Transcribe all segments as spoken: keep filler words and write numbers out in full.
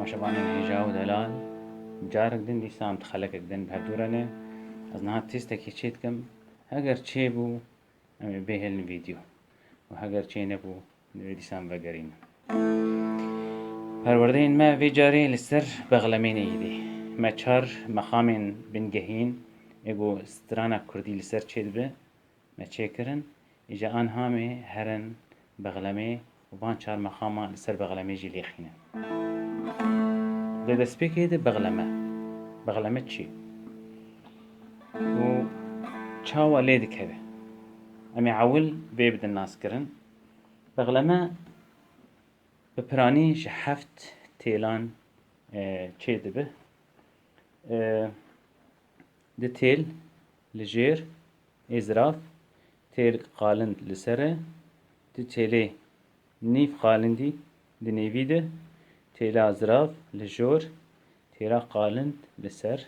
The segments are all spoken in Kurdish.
Temaşevanên hêja û delal, carek din dîsa em di xelekek din bi hev dû re ne. Ez niha testekê çê dikim. Heger çêbû, em ê bihêlin vîdeo. Û heger çê nebû, divê dîsa em vegerînin. Perwerdeyên me vê carê li ser bexlemên êdî. Me çar mexamên bingehîn ê ku strana kurdî li ser çêdibe, me çêkirin, îca anha em ê herin bexlemê û van çar mexama li ser bexlemê jî lêxînin. Di destpêkê de bexleme. Bexleme çi? Û çawa lê dikeve? Em ê ewil vê bidin naskirin. Bexleme bi piranî ji heft têlan, e, çêdibe. E, di têl li jêr ê zirav, têl qalind li ser e, di têlê nîv qalindî di nêvî de, têla zirav li jor, têla qalind li ser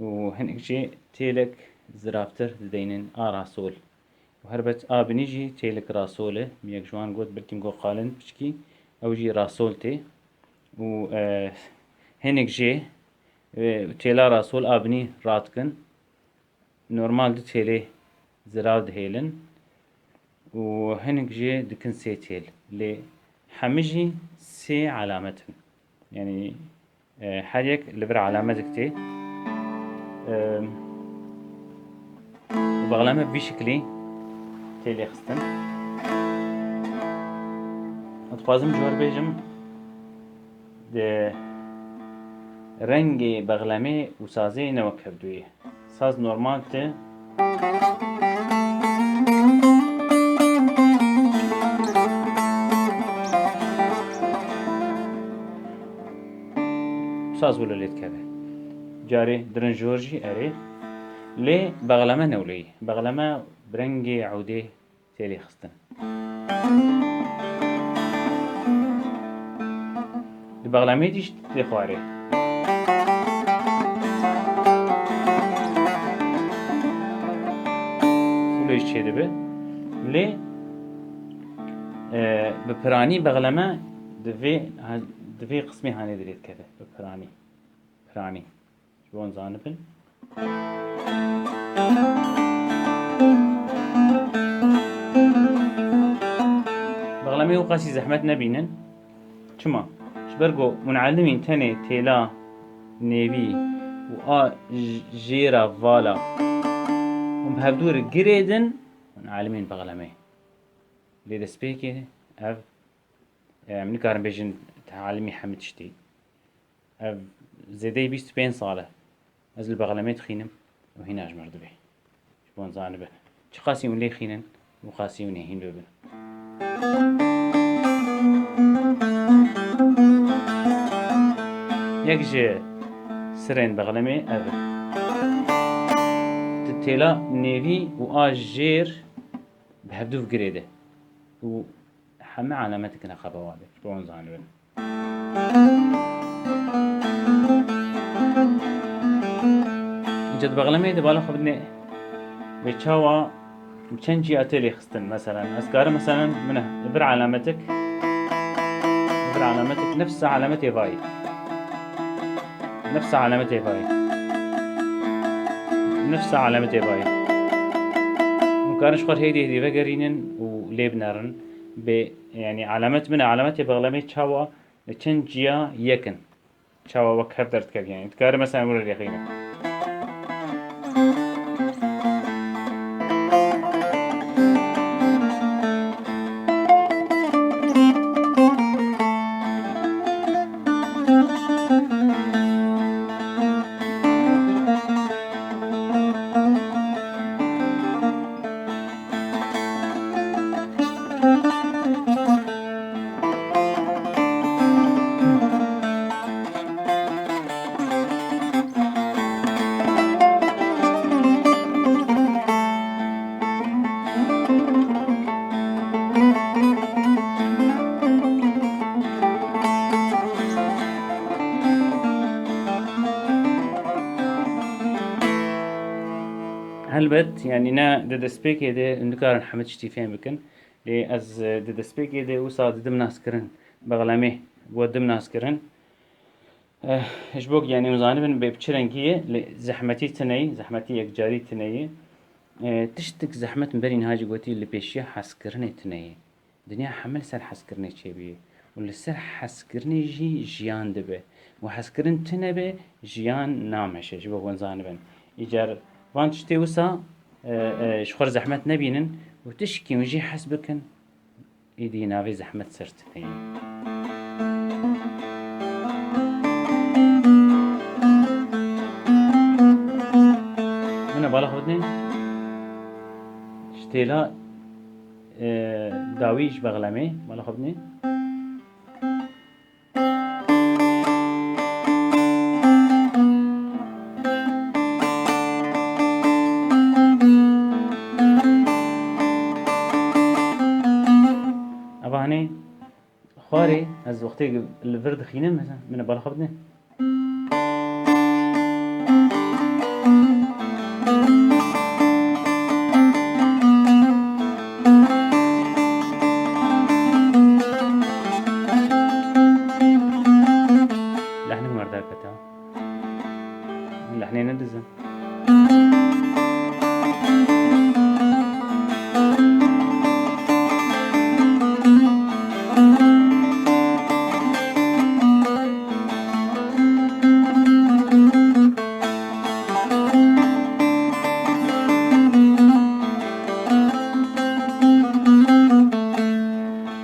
û hinek jê têlek ziravtir dideynin a rasol. Û herbet a binî jî têlek rasol e. Min yek ji wan got, belkî min got qalind piçkî, ew jî rasol tê. Û, e, hinek jê, e, têla rasol a binî radikin. Normal du têlê zirav dihêlin û hinek jê dikin sê têl. Lê hemî jî sê alamet in. Yanî, e, her yek li vir alametik tê. E, bexleme bi vî şiklî tê lêxistin. Ez dixwazim ji we re bêjim, di rengê bexlemê û sazê ne wek hevdû ye. Saz normal tê. Saz wilo lê dikeve. Carê dirin jor jî erê. Lê bexleme ne wilo yî. Bexleme bi rengê ewdê tê lêxistin. Di bexlemê dî jî tê xwarê. Wilo jî çêdibe. Lê, e, bi piranî bexleme di vê, di vê qismê hanê de lê dikeve. Bi piranî. Piranî. Ji bo zanibin. Bexlemê û qasî zehmet nebînin. Çima? Ji ber ku hûn elimîn tenê têla nêvî û a j-, jêra vala hûn bi hevdû re girêdin, hûn elimîn bexlemê. Lê destpêkê ev, em nikarin bêjin te elimî hemî tiştî. Ev zêdeyî bîst û pênc sal e ez li bexlemê dixînim û hîna ji mir dibê. Ji bo zanibe. Çiqasî hûn lê xînin û qasî hûn ê hîn bibin. Yek ji sirên bexlemê ev e. Tu têla nêvî û a jêr bi hevdû girêde û heme alametik neqeba wadê. Ji bo hûn zanibin. Îca di bexlemê de bala xwe bidinê vê çawa û çend ciya tê lê xistin. Meselen, ez karim, meselen, min li vir alametik, li vir alametik nefsa alametê vayî. Nefsa alametê vayî. Nefsa alametê vayî. Hûn karin ji xwe hêdî hêdî vegerînin û lê binerin. Bê, yanî alamet min e, alametê bexlemê çawa li çend ciya yek in. Çawa wek hev derdikevin, yanî dikare mesela wilo lêxîne. Helbet, yanî ne di destpêkê de hûn dikarin hemî tiştî fêm bikin. Lê ez, e, di destpêkê de wisa didim naskirin, bexlemê we dim naskirin. Eh, ji bo ku, yanî, hûn zanibin bê bi çi rengî ye, lê zehmetî tune ye, zehmetî yekcarî tune ye. Eh, tiştek zehmet min berî niha jî gotî, li pêşiya hezkirinê tune ye. Dinya hemî li ser hezkirinê çêbûye û li ser hezkirinê jî jiyan dibe. Û hezkirin tune be, jiyan nameşe, ji bo ku hûn zanibin. Îcar van tiştê wisa, eh, eh, ji xwe re zehmet nebînin û tişkî hûn jî hez bikin, êdî navê zehmet ser tune ye. Mine bala xwe bidin. Ji têla, e, dawî ji bexlemê bala xwe bidin. Eva hanê xwarê, ez wextê li vir dixînim, mesela, min bala xwe bidin. Lehnik merda keta. Lehnê nedizin.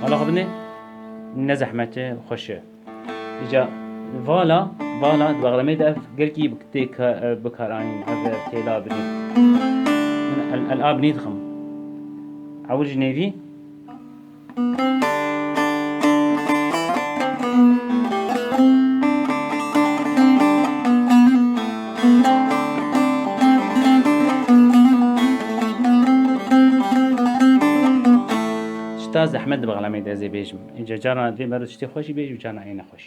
Wala xwe binê, ne zehmet e, xweş e. Îca vala, vala di bexlemê de ev gelkî bi-, tê ka-, e, bikaranîn, ev, ev têla bidî. Min el, el a binî dixim. Ewil ji nêvî. Tişta zehmet di bexlemê de ez ê bêjim. Îca carna divê mero tiştê xweş jî bêjî û carna ê nexweş.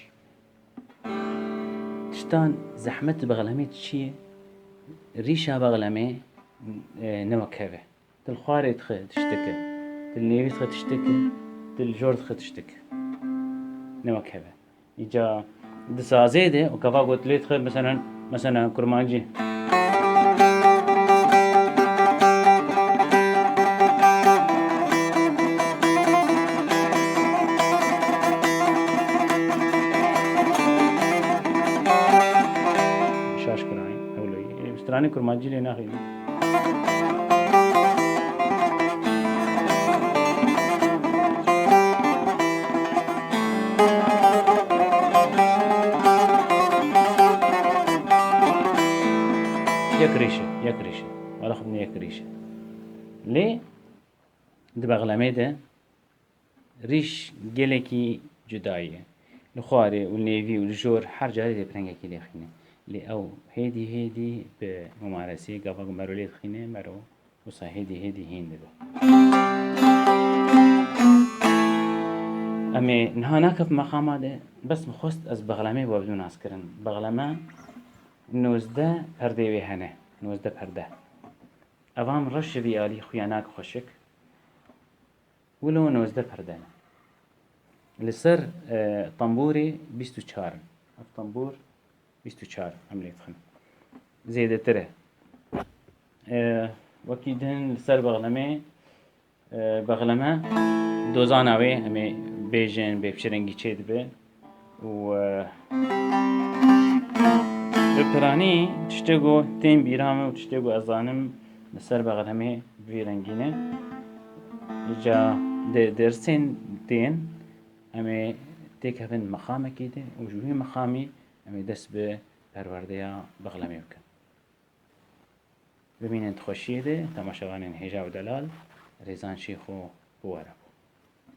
Tiştan zehmet di bexlemê çi ye? Rîşa bexlemê, e, ne wek hev e. Tu li xwarê dixe tiştek e. Tu li nêvî dixe tiştek e. Tu li jor dixe tiştek e. Ne wek hev e. Îca di sazê de û gava got lê dixe, meselen, meselen, kurmancî. Şaş kirayî, ewloyî. Ê, bi stranê kurmancî lê naxî. Yek rîş e, yek rîş e. Wala xwe yek rîş e. Lê di bexlemê de rîş gelekî cuda ye. Li xwarê û nêvî û li jor her carê dê pirengekî lê xîne. Lê ew hêdî hêdî bi mumaresê gava ku mero lê dixîne, mero wisa hêdî hêdî hîn dibe. Em ê niha nakevin meqama de, bes min xwest ez bexlemê we bidû naskirin. Bexleme nozdeh perdê wê hene. Nozdeh perde. Evan reş ji vî alî xuya nak xweşik. Wilo nozdeh perde ne. Li ser, e, tembûrê bîst û çar in. Ev tembûr bîst û çar em lê dixin. Zêdetir e. E, wekî din li ser bexlemê, e, bexleme dozana wê em ê bêjin bê bi çi rengî çê dibe. Û, e, bi piranî tiştê ku tên bîra min û tiştê ku ez zanim li ser bexlemê bi vî rengî ne. Îca di dersên tên em ê têkevin meqamekê de û ji wî meqamî em ê dest bi perwerdeya bexlemê bikin. Bimînin di xweşiyê de, temaşevanên hêja û delal, rêzan şêxo bi we re bo.